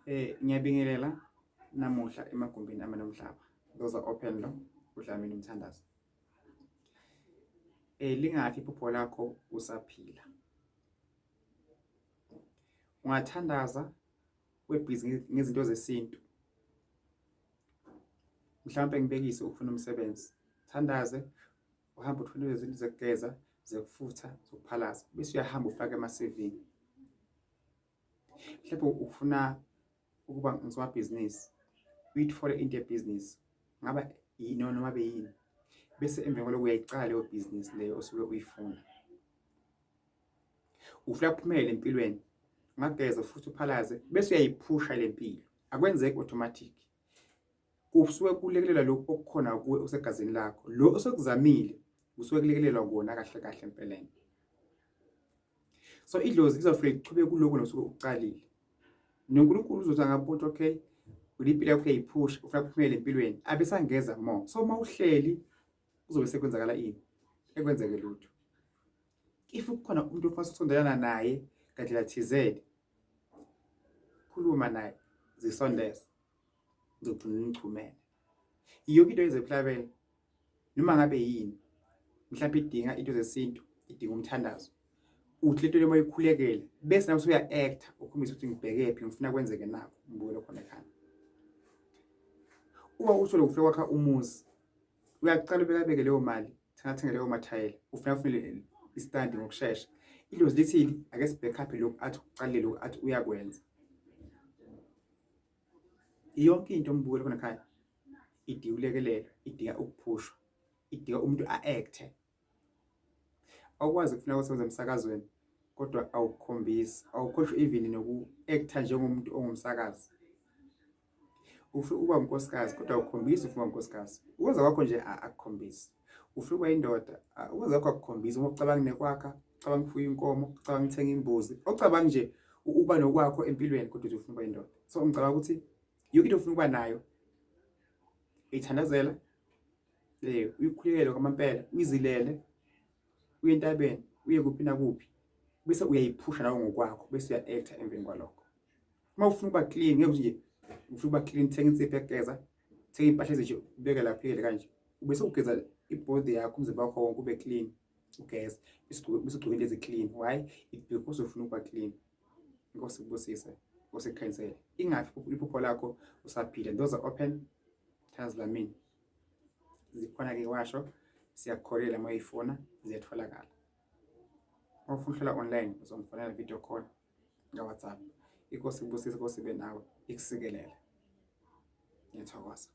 Ngiyabingelela namuhla emagumbini ami nomhlaba. Those are open lo uDlamini umthandazo. Lingafi iphupho lakho usaphila. Ungathandaza webhizi ngezinto zesintu. Mhlawumbe ngibekise ufuna umsebenzi. Thandaze uhambe uthole izinto zokugeza, zokufutha, zokuphalaza bese uyahamba ufake ama-CV. Mhlawumbe ufuna ukuba ngusomabhizinisi, uyithole into yebhizinisi ngaba yini noma beyini, bese emveni kwaloko uyayiqala leyo bhizinisi leyo osuke uyifuna. Ufuna kuphumelele empilweni, ungageza futhi uphalaze bese uyayiphusha le mpilo, akwenzeki automatic. Kusuke kulekelela lokhu okukhona kuwe okusegazini lakho, lo osekuzamile kusuke kulekelelwa kona kahle kahle empeleni. So idlozi lizofike lichube kuloko nosuke ukuqalile. NoNkulunkulu uzothi angabona okay, impilo yakho uyayiphusha, ufuna kuphumelele empilweni, abesangeza more. So uma uhleli kuzobe sekwenzakala ini? Ekwenzeke lutho. If kukhona umuntu ofuna ukusondelana naye ngandlela thizeni, khuluma naye, zisondeze, ngizogcina nichumene. Yonke into ezeplabela noma ngabe yini mhlawumbe idinga into zesintu idinga umthandazo uthi lento noma uyikhulekela bese nawe usuya-acta ukhombisa ukuthi ngibhekephi ngifuna kwenzeke nakho ngibukele khona ekhaya uma uthole ufike kwakha umuzi uyaqala ubekabeke leyo mali thenga leyo mathayela ufuna kufanele istandi ngokushesha idlozi lithini ake sibackup lokhu athi uqalile lokhu athi uyakwenza yonke into ombukele khona ekhaya idinga ukulekelelwa, idinga ukuphushwa, idinga umuntu a-act-e. Awukwazi ukufuna ukusebenza emsakazweni kodwa awukhombisi, awukhohlwa even noku-act-a njengomuntu ongumsakazi. Ufuna ukuba unkosikazi kodwa awukhombisi ufuna ukuba unkosikazi. Ukwenza kwakho nje akukhombisi. Ufuna ukuba indoda, ukwenza kwakho akukhombisi uma ucabanga nekwakha, ucabanga ukufuya inkomo, ucabanga ukuthenga imbuzi, awucabangi nje ukuba nokwakho empilweni kodwa uthi ufuna ukuba indoda. So ngicabanga ukuthi yonke into ofuna ukuba nayo uyithandazela uyikhulekele kwamampela uyizilele uye entabeni uye kuphi nakuphi bese uyayiphusha nawe ngokwakho bese uya-acta emveni kwalokho. Uma ufuna ukuba clean ngeke nje ufuna ukuba clean thenga insipho yokugeza thenga impahla ezinje ubeke lapha phekele kanje ubese ugeza ibody yakho umzimba wakho wonke ube clean ugeze bese ugcoke into ezi-clean. Why? It because ufuna ukuba clean. Inkosi ikubusise, Inkosi ikukhanyisele. Ingafi iphupho lakho usaphila. Those are open. Thandaza Dlamini. Zikhona-ke washo siyakukholela uma uyifuna ziyatholakala. Uma ufuna ukuhlola online uzongifonela video call nga-WhatsApp. Inkosi ikubusise, Inkosi ibe nawe, ikusikelele. Ngiyathokoza.